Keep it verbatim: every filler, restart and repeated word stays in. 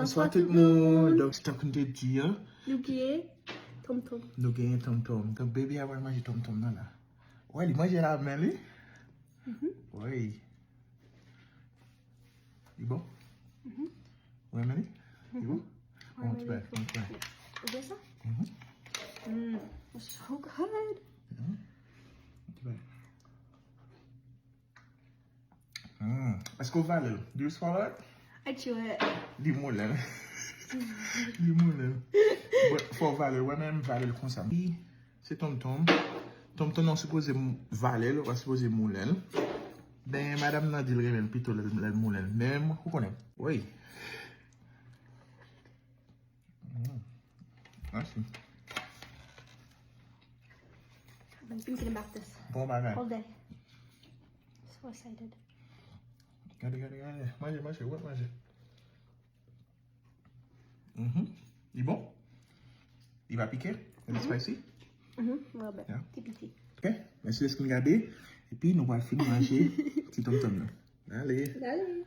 Bonswa tout moun. Donk, tankou m te di an, nou genyen tonmtonm. Nou genyen tonmtonm. Donk, baby a pral manje tonmtonm nan la. Wè, li manje l a men li. Wi. Li bon? Ou renmen li? Li bon? Bon, ti bay, bon, ti bay. Ou vle sa? Mm, it's so good. Ti bay. Mm. Èske w vale l? Do you swallow it? I chew it. Li moulen l. Li moulen l. But fò w vale l. Wè, men m vale l konsa. Se tonmtonm. Tonmtonm nan w sipoze m-, vale l, ou pa sipoze moulen l. Ben, madanm nan di l renmen l pito lè l, lè l moulen l. Men, ou konnen. Wi. Mm. Mersi. I've been thinking about this. Bon bagay. All day. So excited. Gade, gade, gade. Manje, manje, wè, manje. Mhm. Li bon? Li pa pike? Li spicy? Mhm, a little bit. Yeah. Ti piti. Ok. Mèsi dèske n gade. Epi nou pral fin manje ti tonmtonm nan. Ale. Dale.